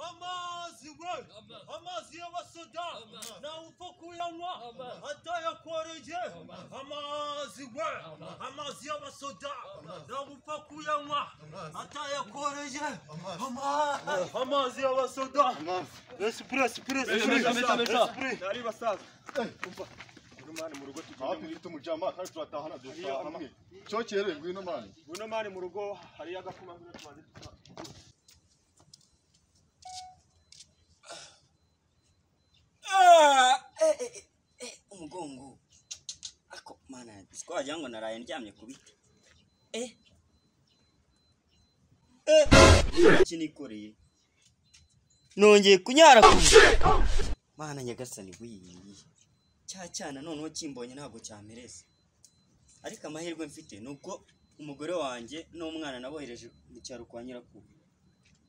Amazi we, amazi y'abasoda nawe upfa kuyanywa atayakoreye. Amazi we, amazi y'abasoda nawe upfa kuyanywa atayakoreye. Amazi y'abasoda. Esprit, esprit, esprit. Ari basaza. Umva. Ngwino mu rugo tugende. Hafi mfite umujama kandi turatahana dutaha hamwe. Cyokere ngwino mani. Ngwino mani mu rugo hari agakuma ngwino tubanze. Umugongo ako mana siko wagira ngo naraye ndyamye ku biti. Kinikoreye nongeye kunyara ku mana nyagasani wiyi cya cyana noneho kimbonye ntabwo cyamereza. Ariko amahirwe mfite nuko umugore wanjye n'umwana nabohereje mu cyaro kwa nyirakuru.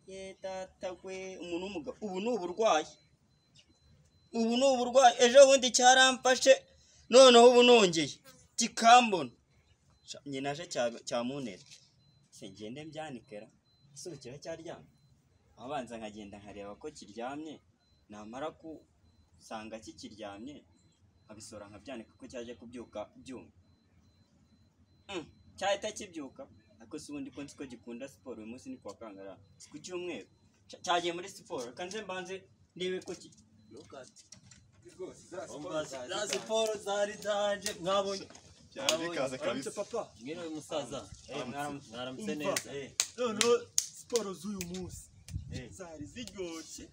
Ye data we, umuntu w'umugabo ubu ni uburwayi, ubu ni uburwayi. Ejo bundi cyaramfashe noneho ubu nongeye kikambona. Nyina aje cyamunera se ngende mbyanikera ese kiracyaryamye. Abanza nkagenda nkareba ko kiryamye, namara kusanga kikiryamye nkabisora nkabyanika ko cyaje kubyuka byumye. Cyahita kibyuka. Ariko se ubundi ko nzi ko gikunda siporo, uyu munsi ni kuwa kangara, si ku cyumweru cyagiye muri siporo. Reka nze mbanze ndebe ko Za siporo zari zanje mwabonye. Bikaze kabisa. Papa. Mwiriwe musaza. Mwaramutse neza. Noneho siporo z'uyu munsi zari ziryoshye.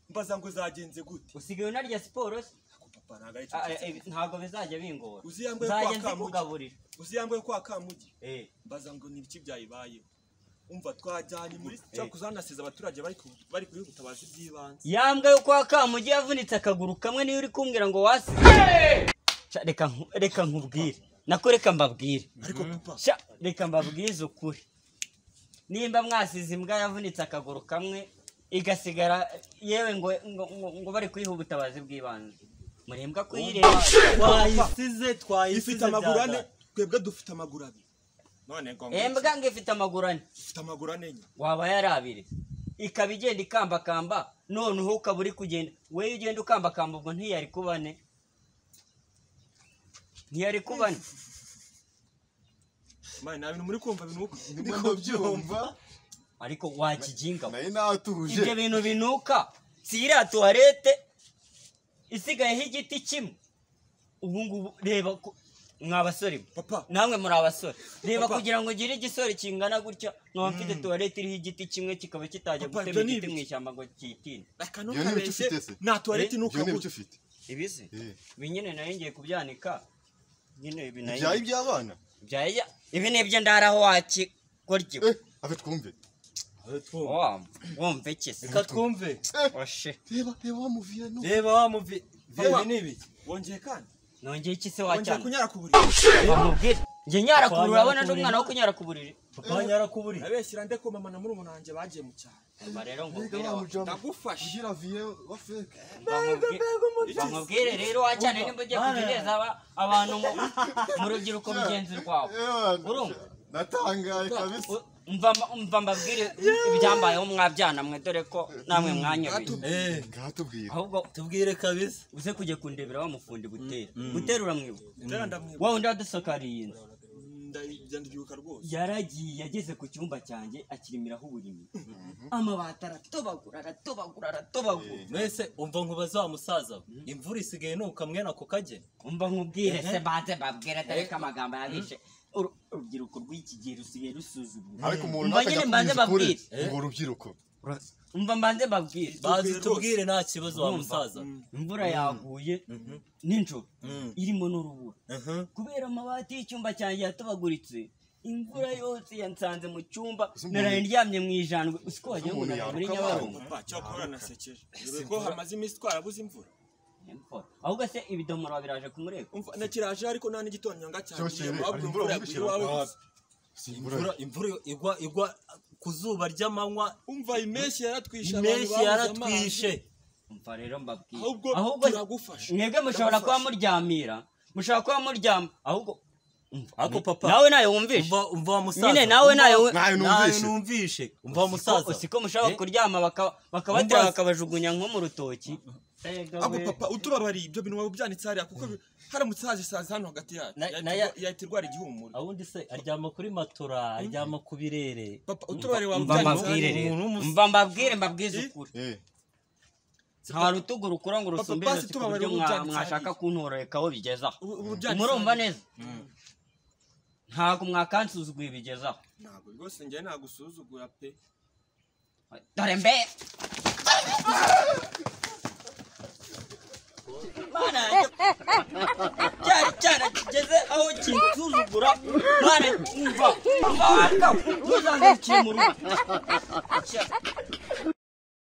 Mbaza ngo zagenze gute? Usigaye unarya siporo se? Papa ntabwo ntabwo bizajya bingora. Uziyambwe kwa Kamugi. Uziyambwe kwa Kamugi. Mbaza ngo ni ibiki byayibayeho. Umva twajyanye muri cyakuzanasiza abaturage bari kuri ubutabazi bw'ibanze. Yambwe yo kwa Kamugi yavunitse akaguru kamwe niyo uri kumbwira ngo wasi. Reka nkubwire. Nako reka mbabwire. Ariko papa reka mbabwize ukuri. Nimba mwasize imbwa yavunitse akaguru kamwe igasigara yewe ngo ngo bari kuyiha ubutabazi bw'ibanze. Murembwa kuyireba. Twayisize twayisize ifite amaguru ane, twebwe dufite amaguru abiri. None ngo imbwa ngo ifite amaguru ane. Ifite amaguru ane nye. Waba yarabire. Ikaba igenda ikambakamba noneho ukaba uri kugenda. Wewe ugenda ukambakamba ubwo ntiyari kubane. Ntiyari kubane. Mani nta bintu muri kumva binuka. Niko byumva. Ariko wakiginga. Nayo natuje. Ibyo bintu binuka. Si iriya toilette isigayeho igiti kimwe. Ubu ngubu reba ko mwa basore papa namwe muri abasore reba kugira ngo ugire igisore kingana gutya nkaba mfite toilette iriho igiti kimwe kikaba kitajya gutema igiti mu ishyamba ngo kitinde. Reka ntukabeshye nta toilette nuka. Ibyo ni ibyo ufite. Ibize ibi nyine nayo ngiye kubyanika nyine ibi nayo ibyayi by'abana ibyayi ibi ni ibyo ndaraho wakigoryi. Ave twumve. Wumve kese. Reka twumve. Oshe. Reba reba wamuviye no. Reba wamuviye. Ibi ni ibiki? Wongeye kandi. Nongeye iki se wacyana? Wongeye kunyara ku buriri. Bamubwire. Nge nyara ku buriri urabona ndi umwana wo kunyara ku buriri. Papa nyara ku buriri. Abeshyira nde ko mama na murumuna wanjye bagiye mu cyaro. Mba rero nkubwire ndagufasha. Ugira viye wa fake. Bamubwire rero wacyane nimba ugiye kujya abantu mu rubyiruko rugenzi rwawe. Urumva? Natangaye kabisa. Umva mbabwire ibyambayeho mwabyana mwe dore ko namwe mwanyobeye. Ngatubwire. Ahubwo tubwire kabisa. Uze kujya kundebera wa mufundi Butera. Butera uramwibuka? Butera ndamwibuka. Wa wundi wadusakariye inzu. Ndabyibuka rwose. Yaragiye yageze ku cyumba cyanjye akirimiraho uburimi. Amabati aratobagura aratobagura aratobagura. Mwese umva nkubaza wa musaza. Imvura isigaye nuka mwene ako kageni. Umva nkubwire se banze mbabwire dore ko amagambo yabishe. Urubyiruko rw'iki gihe rusigaye rusuzugura. Ariko umuntu ntakajya kubwira ngo urubyiruko. Umva mbanze mbabwire. Bazi tubwire nta kibazo wa musaza. Imvura yaguye nijoro irimo n'urubura. Kubera amabati y'icyumba cyanjye yatobaguritse, imvura yose yansanze mu cyumba naraye ndyamye mu ijandwe. Usiko wagira ngo nari muri Nyabarongo. Papa cyakora nasekeje. Ko hamaze iminsi twarabuze imvura. Ahubwo se ibidomoro biraje kumureka. Umva nakiraje ariko nta n'igitonyanga cyane. Imvura imvura igwa ku zuba ry'amanywa. Umva impeshyi yaratwishe abantu yaratwishe. Umva rero mbabwire. Ahubwo turagufasha. Mwebwe mushobora kuba muryamira, mushobora kuba muryama ahubwo Ako papa. Nawe nayo wumvishe. Umva wa musaza. Nyine nawe nayo Nayo Nayo numvishe. numvishe. Umva wa musaza. Siko mushaka kuryama bakabatera bakabajugunya nko mu rutoki. Ako papa utubabariye ibyo bintu waba ubyanitse hariya kuko haramutse haje isazi hano hagati yacu yahita irwara igihumuro. Awundi se aryama kuri matora, aryama ku birere. Papa utubabariye waba Mva ubyanitse mbabwire hariya. rero. Mva mbabwire mbabwize ukuri. Nta rutugu rukura ngo rusumbe Papa, ijosi ku buryo mwashaka kuntorekaho bigezaho. Murumva neza? Ntabwo mwakansuzuguye bigezaho. Ntabwo rwose njye nagusuzugura pe. Dore mbe. Mana cyari cyana kigeze aho kinsuzugura. Mana umva. Umva waka. Ntuzangarukire mu rugo.